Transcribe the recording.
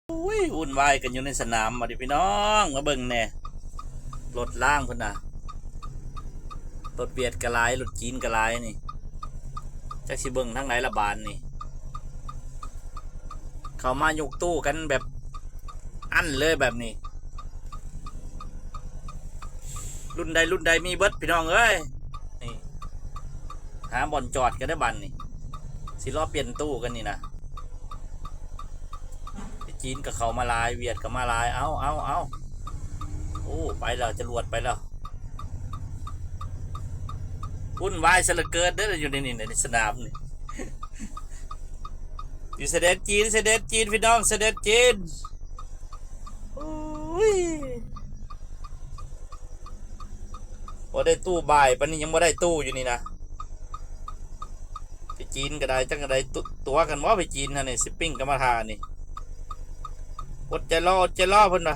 ໂອ້ຍ ວຸ່ນວາຍກັນຢູ່ໃນສະໜາມ ມາດິພີ່ນ້ອງ ມາເບິ່ງແດ່ ລົດລາງພຸ້ນນະ ລົດຫວຽດກໍຫຼາຍ ລົດຈີນກໍຫຼາຍນີ້ ຈັກຊິເບິ່ງທາງໃດລະບາດນີ້ ເຂົ້າມາຍົກຕູ້ກັນແບບອັ້ນເລີຍແບບນີ້ ລຸ້ນໃດລຸ້ນໃດມີເບິດພີ່ນ້ອງເອີຍ ນີ້ ຫາບ່ອນຈອດກັນເດີບາດນີ້ ຊິລໍປ່ຽນຕູ້ກັນນີ້ນະ ຈີນກໍເຂົ້າມາຫຼາຍ ຫວຽດກໍມາຫຼາຍ ເອົາ ເອົາ ເອົາ ໂອ້ ໄປແລ້ວ ຈະຫຼວດໄປແລ້ວ ວຸ່ນວາຍຊະເຫຼືອເກີນເດີ ຢູ່ໃນນີ້ ໃນສະໜາມນີ້ ຢູ່ຊາຍແດນຈີນ ຊາຍແດນຈີນ ພີ່ນ້ອງ ຊາຍແດນຈີນ ໂອ້ຍ ບໍ່ໄດ້ຕູ້ບ່າຍປານນີ້ ຍັງບໍ່ໄດ້ຕູ້ຢູ່ນີ້ນະ ໄປຈີນກໍໄດ້ ຈັກກໍໄດ້ ຕົ- ຕົວະກັນບໍ່ໄປຈີນຫັ້ນນີ້ ຊິປີ້ງກັນມາຖ້ານີ້ ອົດໃຈລໍ ອົດໃຈລໍ ເພິ່ນວ່າ